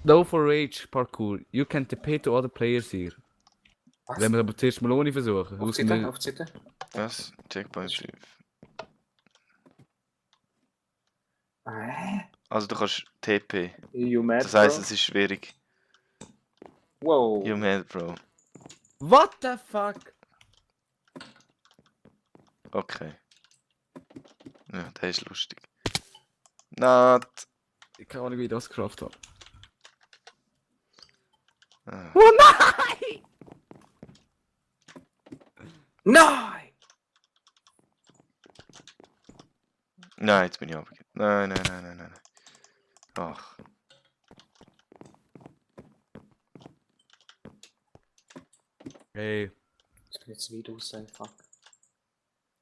No for Rage Parkour. You can TP to other players here. Was? Wenn wir aber zuerst mal ohne versuchen. Aufzitten, aufzitten. Was? Checkpoint 5. Also du kannst TP. You mad, Das heisst, bro? es ist schwierig. Wow. You mad, bro. What the fuck? Okay. Ja, der ist lustig. Not. Ich kann auch nicht, wie ich das geschafft habe. Ah. Oh nein! Nein! Nein, jetzt bin ich abgegeben. Nein. Ach. Hey. Das bin jetzt weit raus, ey, fuck.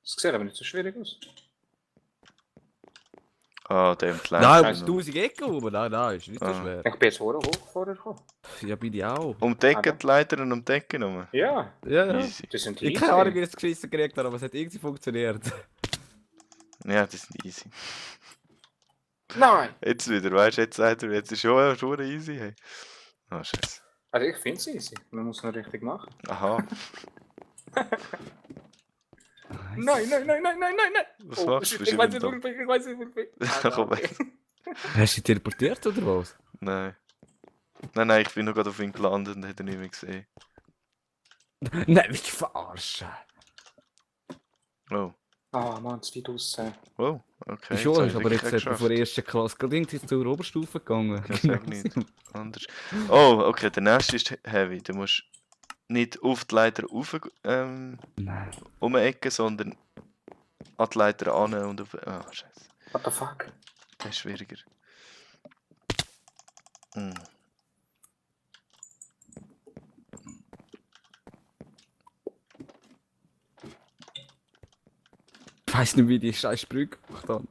Das sieht aber nicht so schwierig aus. Ah, der im Kleinen. Nein, Also. 1000 Ecken oben. Nein, ist nicht so Ah. schwer. Ich bin jetzt vorher gekommen. Ja, bei dir auch. Um die Ecke die Leitern um die Ecke rum. Ja, Ja, ja. Easy. das sind Ich keine Ahnung, wie ich das geschissen gekriegt habe, aber es hat irgendwie funktioniert. Ja, das ist easy. Nein! Jetzt wieder, weißt du, jetzt sagt er, jetzt ist schon easy. Hey. Ah, scheiße. Also ich finde es easy. Man muss es noch richtig machen. Aha. Nein! Was machst du? Ich weiß nicht, wo ich bin. Komm weg. Hast du dich teleportiert oder was? Nein. Nein, ich bin noch gerade auf ihn gelandet und hätte ihn nicht mehr gesehen. Nein, wie verarschen. Oh. Ah, Mann, es weit raus. Oh, okay. Schon, jetzt ist habe aber ich jetzt wirklich von der ersten Klasse gerade irgendwie zur Oberstufe gegangen. Ja, sag nicht. Anders. Oh, okay, der nächste ist heavy. Du musst nicht auf die Leiter rauf Nein. umecken, sondern an die Leiter an und auf. Ah, scheiße. What the fuck? Das ist schwieriger. Hm. Ich weiss nicht, wie die scheiß Sprüche gemacht haben.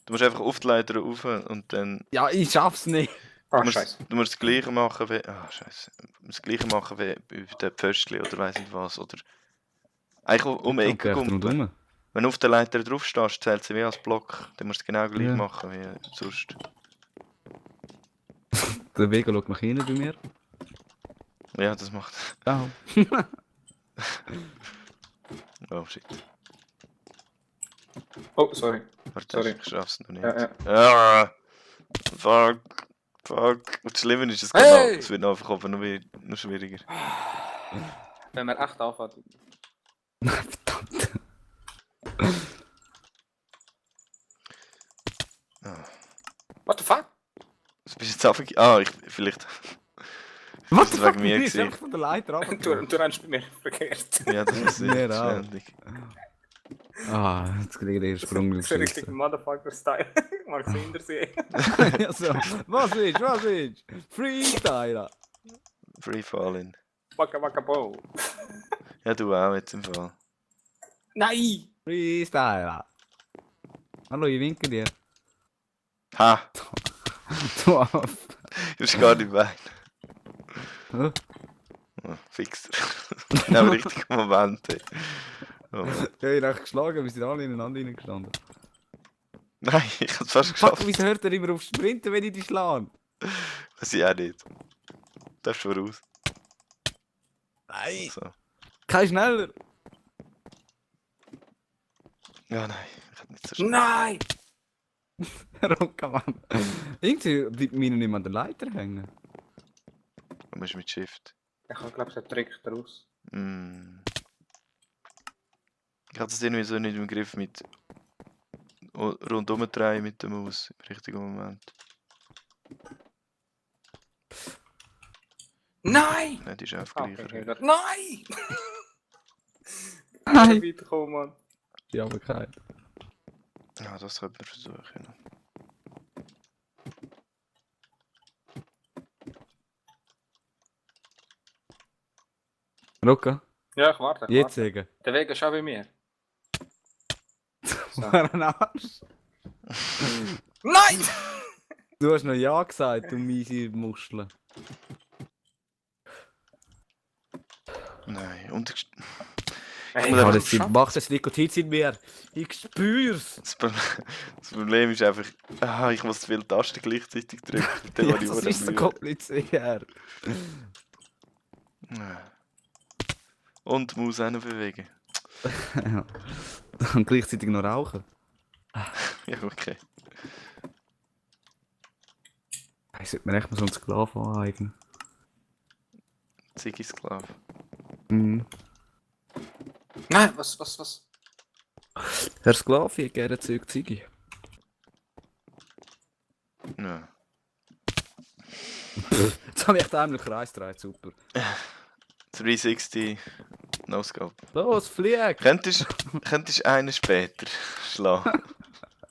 Du musst einfach auf die Leiter rauf und dann. Ja, ich schaff's nicht. Ah, scheiße. Du musst das gleiche machen wie. Ah, scheiße. Du musst das gleiche machen wie bei den Pföstchen oder weiss nicht was. Oder. Eigentlich um die Ecke kommen. Wenn du auf der Leiter drauf stehst, zählt sie wie als Block. Dann musst du genau gleich Ja. machen wie sonst. Der Vega schaut nach hinten bei mir. Ja, das macht. Ciao. Oh shit. Oh, sorry. Warte, Sorry. ich schaff's noch nicht. Ja. Ah, fuck. Und das Schlimme ist, es, Hey! es wird einfach aber noch schwieriger. Wenn man echt anfängt. Nein, verdammt. What the fuck? Was bist du jetzt aufgegeben? Ah, vielleicht. Was das the wegen fuck, mir mir ist gewesen. einfach von der Leiter ab. Du rennst bei mir verkehrt. Ja, das ist Mir sehr auch. ständig. Ah, jetzt kriege ich den Sprung Das ist richtig geschissen. Motherfucker-Style. Magst du hintersehen? Ja, so. Was willst du? Freestyler. Free Falling. Waka waka bo. Ja, du auch jetzt im Fall. Nein! Freestyler. Hallo, ich winke dir. Ha! Du Aff. Du bist gar nicht weit. Hä? Oh, fix. Genau richtig Moment. Hey. Oh. Ja, ich habe geschlagen, wir sind alle ineinander reingestanden. Nein, ich hab's fast Fuck, geschafft. wieso hört er immer auf Sprinten, wenn ich dich schlage? Weiß ich auch nicht. Darfst du voraus. Nein! So. Kein schneller! Ja, nein. Ich hätte nicht so schnell. Nein! Rocker, Mann. Irgendwie bleibt mir nicht mehr an der Leiter hängen. Du musst mit Shift. Ich habe glaube ich einen Trick daraus. Mm. Ich hatte es irgendwie so nicht im Griff mit rundum drehen mit der Maus im richtigen Moment. Nein! Nein, die ist einfach Okay, gleich. okay, gut. Nein! Nein! Weiterkommen, Mann. Ja, aber kein. Ja, das könnte man versuchen. Ja. Rocker, Ja, ich warte. jetzt sagen. Der Weg ist auch bei mir. So. War ein Arsch. Nein! Du hast noch Ja gesagt, du miese Muschel. Nein, und Hey, muss Ja, einfach das macht das Nikotin in mir. Ich spür's. Das Problem ist einfach, ich muss zu viele Tasten gleichzeitig drücken. Dann Ja, habe ich das verdammt ist so Mühe. kompliziert. Und die Maus auch noch bewegen. Ja. Und gleichzeitig noch rauchen. Ja, okay. Ich sollte mir echt mal so einen Sklaven aneignen. Ziggy-Sklave. Mhm. Nein, was? Herr Sklave, ich gerne Zeug Ziggy. Ja. Jetzt habe ich echt einmal Kreis gedreht, super. 360 No-Scope. Los, flieg! Könntest du einen später schlagen?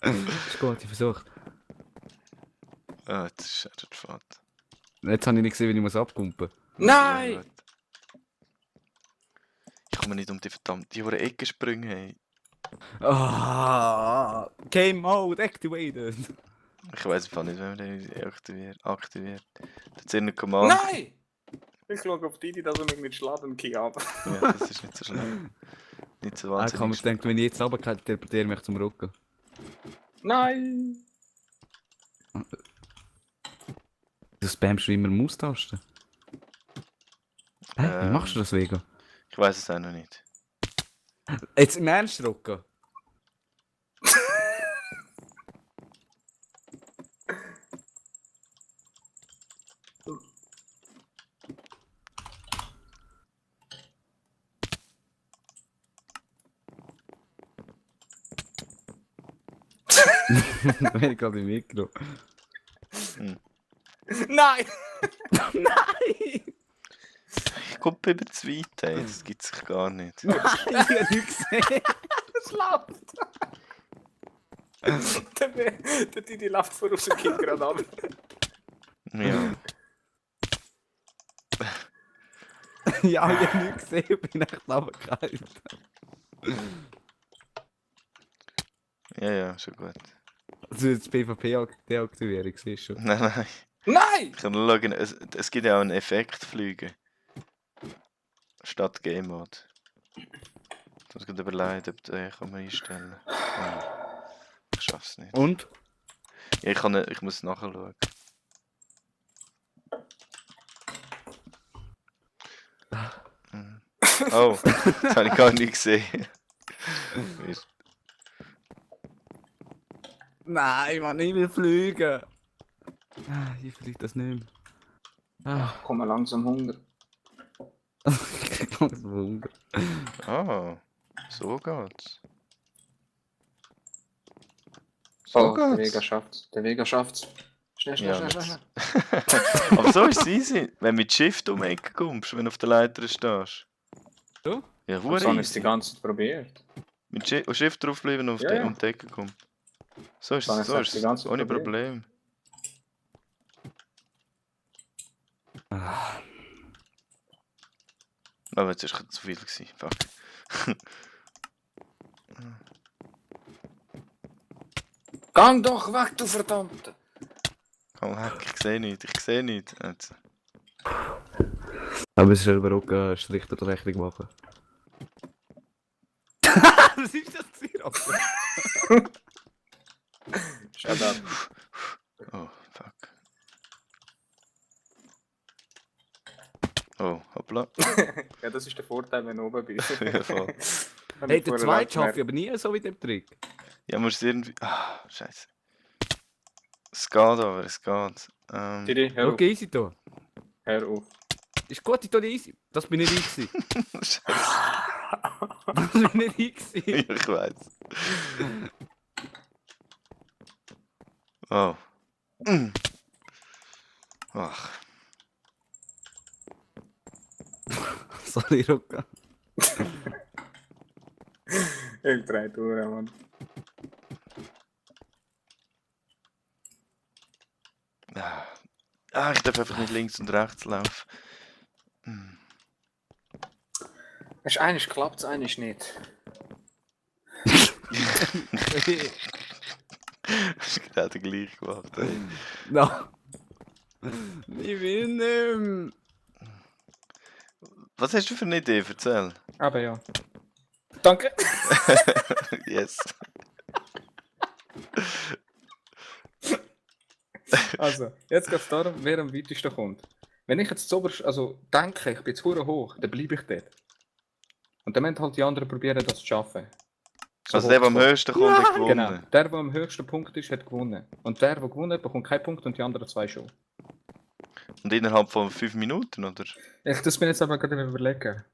Ist gut, ich versuche. Ah, das ist ja der Pfad. Jetzt habe ich nicht gesehen, wie ich muss abkumpen. Nein! Ich komme nicht um die verdammte Eckensprünge. Hey. Ah, Game Mode activated. Ich weiß einfach nicht, wenn man den aktiviert. Das ist Command. Nein! Ich schaue auf die, dass er mich nicht schlägt und kick ab. Ja, das ist nicht so schlimm. Nicht so Ich habe mir wahnsinnig. gedacht, wenn ich jetzt runtergehe, teleportiere ich mich zum Rücken. Nein! Du spammst immer Maustasten. Hä? Wie machst du das, Vega? Ich weiß es auch noch nicht. Jetzt im Ernst drücken? Wenn ich gerade im Mikro. Nein! Nein! Ich komme über das Weite, ey. Das gibt sich gar nicht. Ich habe nichts gesehen. Es läuft! Der Didi läuft voraus und kickt gerade ab. Ja. Ja, ich habe nichts gesehen, ich bin echt runtergefallen. Ja, schon gut. Also jetzt PvP-Deaktivierung, siehst du schon. Nein. Nein! Ich kann nur schauen, es gibt ja auch einen Effekt fliegen. Statt Game Mode. Ich muss gerade überlegen, ob den kann man einstellen. Ich schaff's nicht. Und? Ja, ich muss nachschauen. Oh, das habe ich gar nicht gesehen. Nein, man, ich will fliegen. Ich fliege das nicht mehr. Komm mal langsam Hunger. Ich krieg langsam Hunger. So geht's. Oh, geht's. der Vega schafft's. Der Vega schafft's. Schnell. Aber so ist es easy. Wenn du mit Shift um die Ecke kommst, wenn du auf der Leiter stehst. So? Ja, Und hure so haben es die easy. ganze Zeit probiert. Mit Shift draufbleiben und Ja, ja. um die Ecke kommen. So ist So haben es, es die ganze Zeit ohne probiert. Problem. Aber jetzt war es zu viel gewesen. Fuck. Gang doch weg, du Verdammte! Komm weg, ich sehe nicht. Jetzt. Aber es ist selber auch eine Strich oder Rechnung machen. Was ist das hier? Shut up. Oh, fuck. Oh, hoppla. Ja, das ist der Vorteil, wenn du oben bist. Ja, voll. Hey, der zweite schaffe ich aber nie so wie der Trick. Ja, musst du irgendwie. Scheiße. Es geht aber, es geht. Didi, hör auf. Okay, easy da. Hör auf. Ist gut, ich tue nicht easy. Das bin nicht ich gewesen. Scheiße. Das bin nicht ich gewesen. Ich weiß. Oh. Ach. Sorry, Ruka. Ich dreh durch, Mann. Ich darf einfach nicht links und rechts laufen. Weißt du, eigentlich klappt's, eigentlich nicht. Hast du gerade gleich gemacht, ey. No. Ich will nicht mehr. Was hast du für eine Idee? Erzähl. Aber ja. Danke. Yes. Also, jetzt geht es darum, wer am weitesten kommt. Wenn ich jetzt zuoberst, also denke, ich bin zu hure hoch, dann bleibe ich dort. Und dann müssen halt die anderen probieren, das zu schaffen. So Also der, der am hoch zu höchsten kommt, hat kommen. Genau. gewonnen. Der am höchsten Punkt ist, hat gewonnen. Und der gewonnen hat, bekommt keinen Punkt und die anderen 2 schon. Und innerhalb von 5 Minuten, oder? Das bin jetzt aber gerade am überlegen.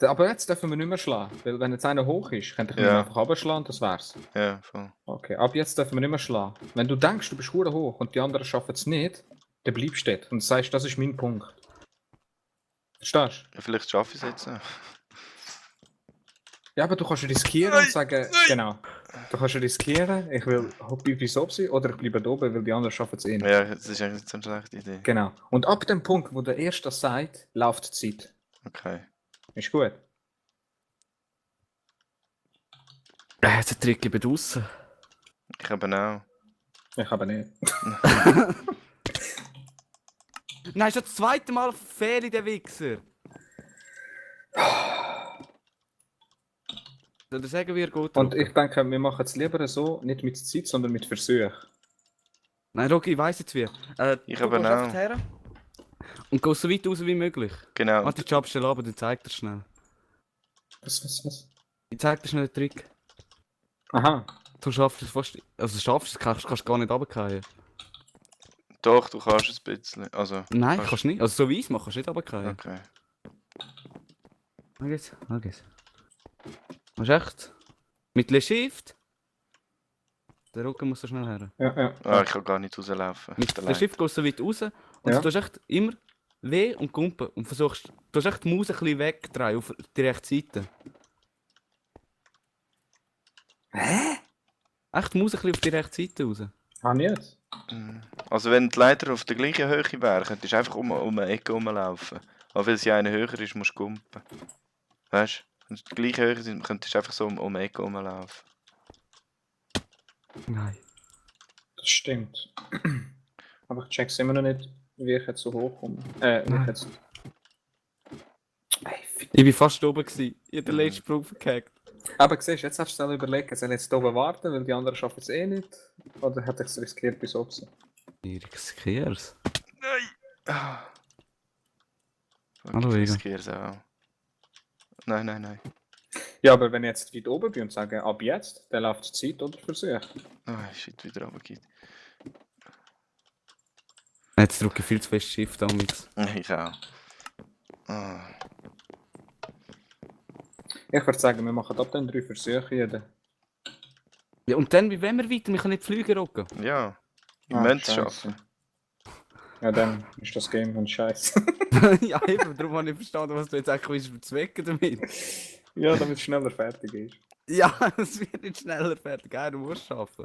Aber jetzt dürfen wir nicht mehr schlagen. Weil wenn jetzt einer hoch ist, könnte ich ihn Ja. einfach runterschlagen und das wär's. Ja, voll. Okay, ab jetzt dürfen wir nicht mehr schlagen. Wenn du denkst, du bist hure hoch und die anderen schaffen es nicht, dann bleibst du dort und sagst, das ist mein Punkt. Verstehst du? Ja, vielleicht schaffe ich es jetzt noch. Ja, aber du kannst riskieren und sagen, genau. Du kannst riskieren, ich will Hobby bis Opsi oder ich bleibe da oben, weil die anderen schaffen es eh nicht. Ja, das ist eigentlich nicht so eine schlechte Idee. Genau. Und ab dem Punkt, wo der Erste das sagt, läuft die Zeit. Okay. Ist gut. Jetzt ein Trick eben draussen. Ich eben auch. Ich aber nicht. Nein, ist das zweite Mal fehl in der Wichser. Soll ich sagen, wie er gut Und ich denke, wir machen es lieber so, nicht mit Zeit, sondern mit Versuch. Nein, Rocky, ich weiss jetzt wie. Ich du eben gehst auch. einfach her und gehst so weit raus wie möglich. Genau. Warte, die Jobstelle ab, dann zeig dir schnell. Was? Ich zeig dir schnell den Trick. Aha. Du schaffst es fast. Also schaffst es, kannst gar nicht runterfallen. Doch, du kannst es ein bisschen. Also, Nein, kannst- kannst nicht. Also so weiss machen, kannst du nicht runterfallen. Okay. Schau jetzt, schau jetzt. Was ist echt? Mit Le Shift? Der Rücken muss so schnell her. Ja. Ah, ich kann gar nicht rauslaufen. Mit Der Le Shift gehst du so weit raus und Ja. du tust echt immer weh und Kumpen und versuchst, du tust echt die Maus ein bisschen wegdrehen auf die rechte Seite. Hä? Echt die Maus ein bisschen auf die rechte Seite raus. Ah, nicht? Also wenn die Leiter auf der gleichen Höhe wäre, könntest du einfach um eine Ecke rumlaufen. Aber weil sie eine höher ist, musst du gumpen. Weißt du? Wenn sie die gleiche Höhe sind, könntest du einfach so um eine Ecke rumlaufen. Nein. Das stimmt. Aber ich check's immer noch nicht, wie ich jetzt so hoch komme. Wie ich jetzt... Ey, Ich war fast oben gewesen. Ich hab den letzten Sprung verkackt. Aber siehst du, jetzt hast du dir überlegt, soll ich jetzt oben warten, weil die anderen schaffen es eh nicht? Oder hätte ich es riskiert bis oben? Ich riskier's. Ah. Hallo, Ich Egon. riskiere es auch. Nein. Ja, aber wenn ich jetzt weit oben bin und sage, ab jetzt, dann läuft die Zeit oder Versuch. Ah, shit, wieder runtergeht. Jetzt drücke ich viel zu fest Shift an mit. Ich auch. Ah. Ich würde sagen, wir machen ab dann 3 Versuche jeder. Ja, und dann, wie wollen wir weiter? Wir können nicht fliegen, Rocken. Ja. Ich Ah, möchte es Scheisse. schaffen. Ja, dann ist das Game ein Scheiß. Ja, eben, darum habe ich nicht verstanden, was du jetzt eigentlich willst bezwecken damit. Ja, damit es schneller fertig ist. Ja, es wird nicht schneller fertig. Du musst es schaffen.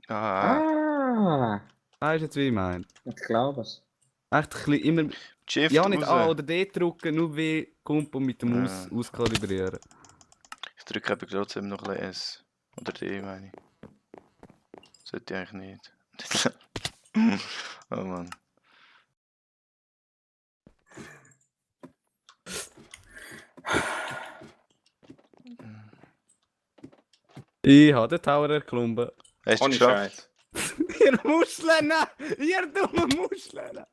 Ah. Ah, Weißt du jetzt, wie ich meine? ich glaube es. Echt ein bisschen immer. Shift Ja, nicht A raus. oder D drücken, nur wie Kumpel mit dem Maus Ja. auskalibrieren. Ich drücke aber trotzdem noch ein bisschen S. Oder D, meine ich. Sollte ich eigentlich nicht. Oh Mann. Ich habe den Tower erklommen. Hast du Ohne geschafft? Scheiß. Ihr Muscheln! Ihr dummen Muscheln!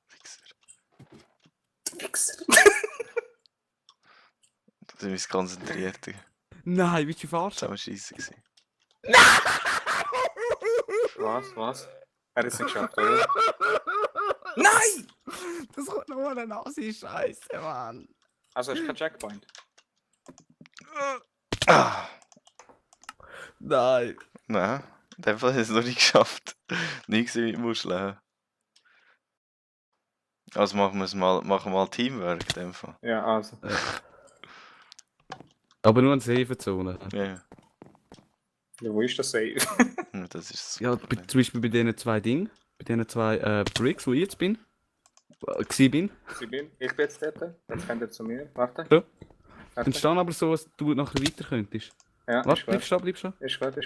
Fixer. Wichser. Da sind wir konzentriert. Nein, willst du Das verarschen? war scheiße gewesen. Was? Er hat es nicht geschafft, oder? Nein! Das kommt nur eine Nasi-Scheiße, Mann. Also hast du keinen Checkpoint? Ah. Nein. Nein, in dem Fall hat es noch nicht geschafft. Nie gesehen mit Muscheln. Also machen wir mal Teamwork in dem Fall. Ja, also. Aber nur eine Safe-Zone. Ja, Ja, wo ist das Save? ja, das ist das Ja, Problem. zum Beispiel bei diesen zwei Dingen, bei diesen zwei Bricks, wo ich jetzt bin. Gsi bin. Ich bin jetzt dort. Jetzt kommt er zu mir. Warte. Ja. Warte. Dann stand aber so, dass du nachher weiter könntest. Ja, Warte, ist bleib gut. stehen, bleib stehen. Ist gut.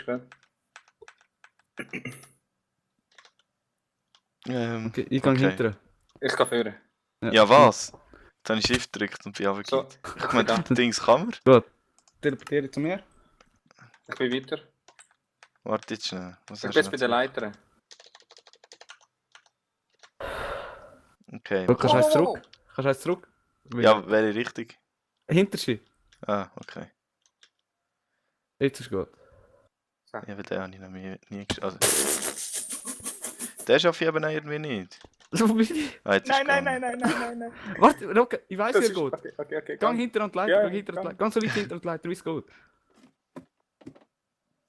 Okay, ich gehe Okay. hinterher. Ich kann führen. Ja, was? Jetzt habe ich Shift gedrückt und bin So, runtergekippt. Ich meine, das Dings kann man. Gut. Teleportiere zu mir. ich bin weiter. Warte jetzt schnell. Was Ich hast bin jetzt du bei den noch Leitern. zu- Okay. Du kannst Oh, eins oh, zurück. Kannst eins zurück. Ja, welche Richtung? Hinterschi. Ah, okay. Jetzt ist gut. Ja, weil den habe ich noch nie gesch- Also, den schaffe ich eben auch irgendwie nicht. So bin ich. Ah, jetzt ist Nein. Warte, Rocker, ich weiß, wie er geht. Okay. Gang hinter und Leiter, Ja, gang hinter und gang. Leiter. Ganz so weit hinter und Leiter, wie es geht.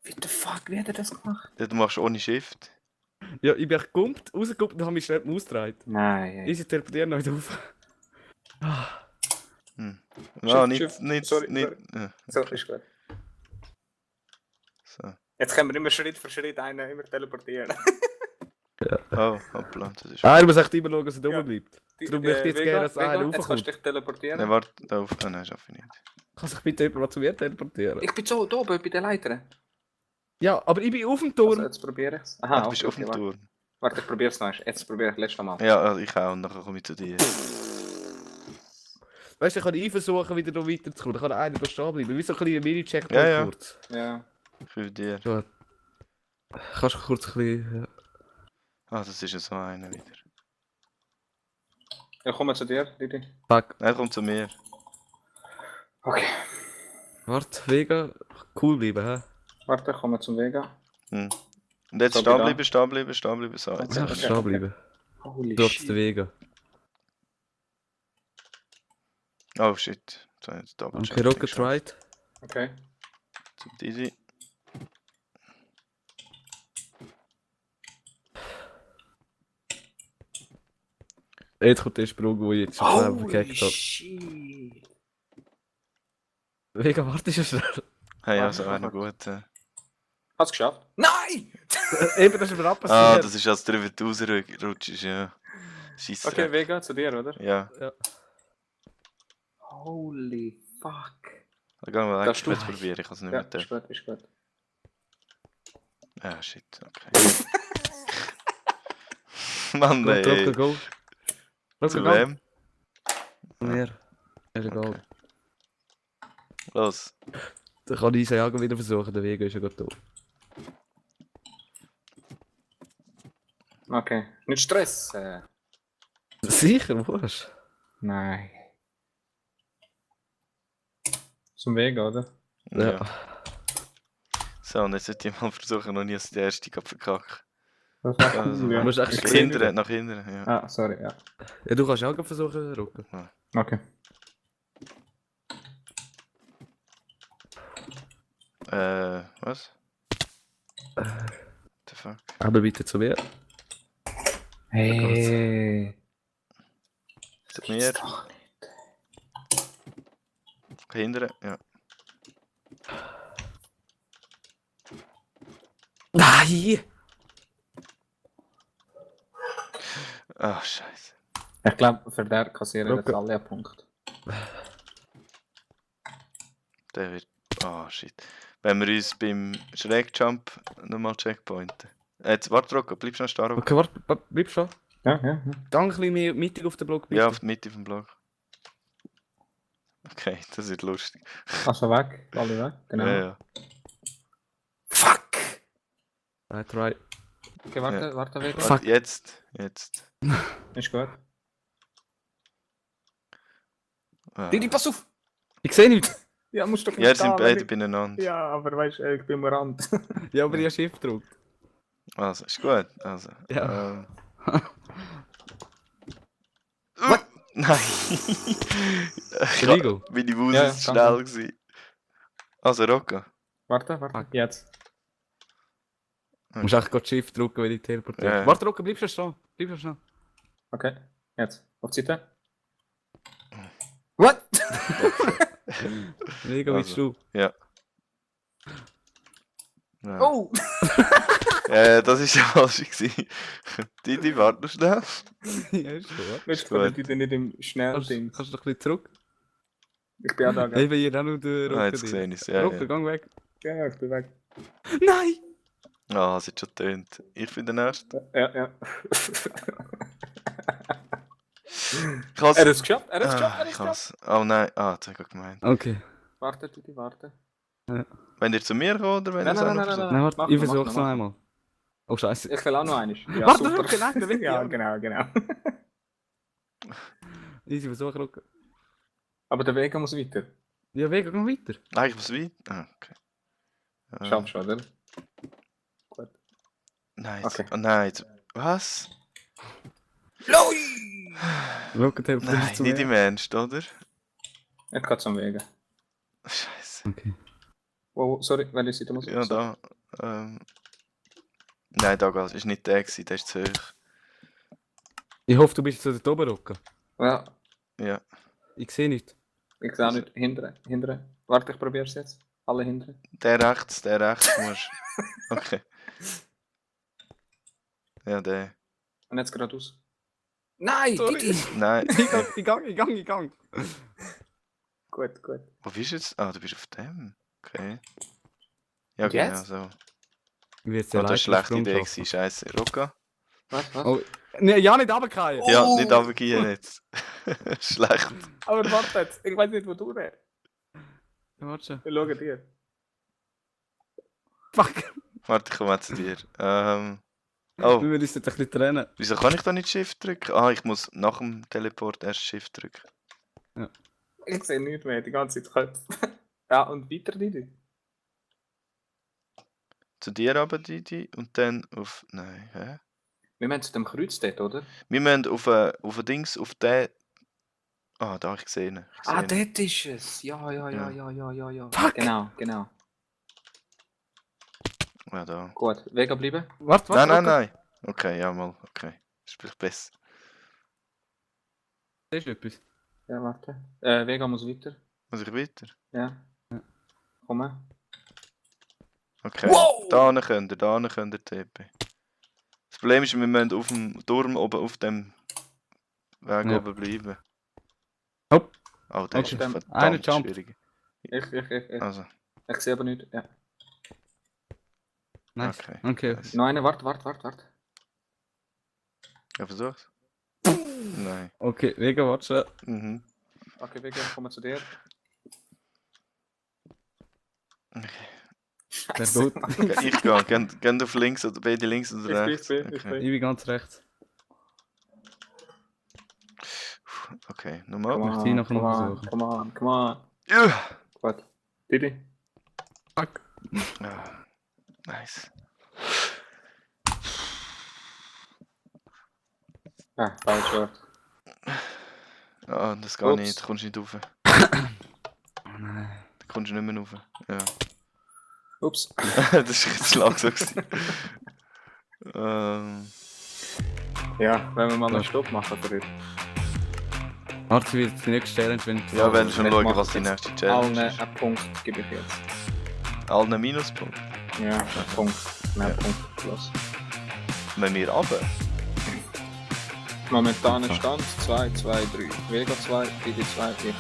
What the fuck, wie hat er das gemacht? Ja, du machst ohne Shift. Ja, ich bin gekumpelt, rausgekumpelt und habe mich schnell ausgedreht. Nein. Easy teleportieren noch wieder auf. Ah, Ja, Shift. nicht. Sorry. Ja, So, ist gut. so. Jetzt können wir immer Schritt für Schritt einen immer teleportieren. Oh, hoppla, das ist. du musst echt immer schauen, dass er Ja. dumm bleibt. Darum möchte ich jetzt gerne, dass einer Jetzt kannst raufkommt. du dich teleportieren. Nein, warte, da auf. Ah, nein, schaffe ich nicht. Kann sich bitte jemand mal zu mir teleportieren? Ich bin so da oben bei den Leitern. Ja, aber ich bin auf dem Also, Turm. jetzt probiere ich es. Ah, Aha, du bist auf dem warte. Turm. Warte, ich probiere es noch. Jetzt probiere ich das letzte Mal. Ja, also ich auch. Und nachher komme ich zu dir. Weißt du, ich kann ich versuchen, wieder noch weiterzukommen. Ich kann einer da stehen bleiben. Wie so ein kleiner Mini-Checkpoint Ja, ja. kurz. Ja. Ich bin bei dir. Gut. Kannst du kurz ein bisschen... Ah, das ist ja so einer wieder. Ich komme zu dir, Didi. Fuck. Nein, komm zu mir. Okay. Warte, Vega. Cool bleiben, hä? Warte, ich komme zum Vega. Hm. Und jetzt So, stehen wieder. bleiben, stehen bleiben, stehen bleiben. So, jetzt Ja, haben wir stehen bleiben. Holy Dort shit. der Vega. Oh shit. So, jetzt Double Okay, Jump Rocket geschafft. right. Okay. Zu Didi. Jetzt kommt der Sprung, den ich jetzt schon selber verkackt habe. shit. Vega, warte schon schnell. Hey, Ah, also wäre noch gut. Hast du geschafft? Nein! Eben, das ist mir Ah, abpassiert. das ist als drüber rausrutschst, ja. Scheisse. Okay, Vega, zu dir, oder? Ja, Holy fuck. dann gehen wir weg. Darfst Ich du? will es probieren, ich kann es nicht Ja, mehr ist gut, ist gut. Ah, shit, okay. Mann, Rocket, ey. go. Zu Rocket, go. wem? Zu mir. Ist egal. Okay. Los. Dann kann ich Isayago wieder versuchen, der Vega ist ja gerade da. Okay. Nicht Stress. Sicher, wurscht. Nein. Zum Vega, oder? Ja. Ja. So, und jetzt sollte ich mal versuchen, noch nie als der Erste verkacken. Das war Also, cool, ja. du musst echt Ich Nach sehe hinten, wieder. nach hinten, ja. Ah, sorry, ja. Ja, du kannst auch gerade versuchen, Rocket. Okay. Was? The fuck? Aber bitte zu mir. Hey. Zu mir, hinten, ja. Nein! Ah, scheiße. Ich glaube, für den kassieren Okay. jetzt alle einen Punkt. Der wird. Ah, shit. Wenn wir uns beim Schrägjump nochmal checkpointen. Jetzt, warte, Rocco, bleib schon stark. Okay, warte, bleib schon. Ja, ja, ja. Dann ein bisschen mehr mittig auf den Block, bitte. Ja, auf die Mitte vom Block. Okay, das wird lustig. Also weg, alle weg, genau. Ja, ja. Fuck! Right, right. Okay, warte, warte, Vega. Fuck. Warte, jetzt. Ist gut. Ah. Didi, pass auf! Ich sehe nichts. Ja, musst du doch Ja, nicht sind stehen, beide wenn beieinander. ich- Ja, aber weißt du, ich bin am Rand. Ja, aber ich habe Shift gedrückt. Also, ist gut. Also. Ja. What? Nein! Rigo. Meine Maus Ja, ist kann schnell gewesen. Also, Rocco. Warte, warte. Fuck. Jetzt. Du musst echt gerade Shift drücken, wenn ich teleportiere. Ja. Warte, Rocker, bleib schon stehen. Bleib schon stehen. Okay, jetzt. Auf die Seite. What? Mega Also. willst du. Ja. Oh! Das ist ja falsch gewesen. Didi, warte noch schnell. Ja, ist gut. Willst gut. du die denn nicht im Schnellding? Kannst du noch ein bisschen zurück? Ich bin auch da, gell? Eben hier auch noch der Ah, Rocker. jetzt sehe ich es. Ja, Rocker, ja. gang weg. Ja, ja, ich bin weg. Nein! Ah, es hat schon getönt. Ich bin der Nächste. Ja, ja. Ich has... Er hat es geschafft, er hat es geschafft, er hat es ich geschafft. has... Oh nein, das hab ich gemeint. Okay. Warte, Didi, warte. Wenn ihr zu mir kommt oder wenn Nein, ihr es auch nein, noch nein, versucht? Nein, warte, mach ich noch, versuche mach es noch, noch mach einmal. Oh, scheiße. Ich will auch noch eines. Ja, Warte, super. wirklich, nein, der will Ja, ja. genau. Easy Versuch, Rucker. Aber der Weg muss weiter. Ja, Weg, geh weiter. Nein, ich muss weit. Ah, okay. Schaffst du, oder? Gut. Nein, Okay. oh nein. Was? Rucker, der Nein, nicht im Ernst, oder? Er geht zum Wegen. Scheiße. Okay. Wow, sorry, welche Seite muss ich? Ja, da. Nein, da geht es. Ist nicht der gewesen, der ist zu hoch. Ich hoffe, du bist zu der oben, Rucker. Ja, Ja. Ich sehe nicht. ich sehe auch nicht. Hindern. Warte, ich probiere es jetzt. Alle hindern. Der rechts musst. Okay. Ja, der. Und jetzt geradeaus. Nein, Sorry. Didi! Nein. Ich gang. Gut. Wo bist du jetzt? Ah, du bist auf dem. Okay. Ja, Und genau jetzt? so. Ich will jetzt Oh, das war eine schlechte Sprung Idee schaffen. gewesen, scheiße. Rucka? Was? Oh, ne, ja, nicht runterfallen. Ja, nicht runtergehen jetzt. Schlecht. Aber warte jetzt, ich weiß nicht, wo du bist. Ja, warte schon. Ich schaue dir. Fuck. Warte, ich komme jetzt zu dir. Oh, Wir müssen jetzt ein bisschen trennen. wieso kann ich da nicht Shift drücken? Ah, ich muss nach dem Teleport erst Shift drücken. Ich sehe nichts mehr, die ganze Zeit Köpfe. Ja, und weiter, Didi. Zu dir aber, Didi, und dann auf... Nein, hä? Wir müssen zu dem Kreuz dort, oder? Wir müssen auf ein Dings, auf den... Ah, da habe ich gesehen. Dort ist es. Ja. Fuck. Genau. Ja, da. Gut, Wege bleiben. Warte. Nein. Okay, ja mal, okay. Ist vielleicht besser. Siehst du etwas? Ja, warte. Vega muss weiter. Muss ich weiter? Ja. Komm. Okay. Wow! Da könnt ihr TP. Das Problem ist, wir müssen auf dem Turm oben auf dem Weg Ja. oben bleiben. Hopp. Oh, das Okay. ist verdammt Eine Jump. schwierig. Ich. Also, Ich sehe aber nichts. Ja. Nice. okay. Okay. Nice. Noch eine, warte. Ja, versuch's. Nein. Okay, Vega, warte schon. Mhm. Okay, Vega, komm zu dir. Der tut. Ich gehe. Gehen auf links oder beide links oder Ich rechts? bin. Ich bin ganz rechts. Okay, nochmal. die noch versuchen. Come on. Ja. Gut. Didi. Fuck. Ah, nice. Ah, falsch Wort. Ah, das geht Ups. nicht. Da kommst du nicht rauf. Oh nein. Da kommst du nicht mehr rauf. Ja. Ups. Das war jetzt langsam. gewesen. Ja, wenn wir mal einen Stopp machen für dich. Warte, wie wird die nächste Challenge, wenn du... Ja, wenn wir schon Ich schauen, mach was die jetzt nächste Challenge Allen ist. einen Punkt gebe ich jetzt. Allen einen Minuspunkt. Ja, einen Punkt. Nein, Ja. Punkt plus. Wenn wir runter. Momentaner Stand 2, 2, 3. Vega 2, Didi 2, ich.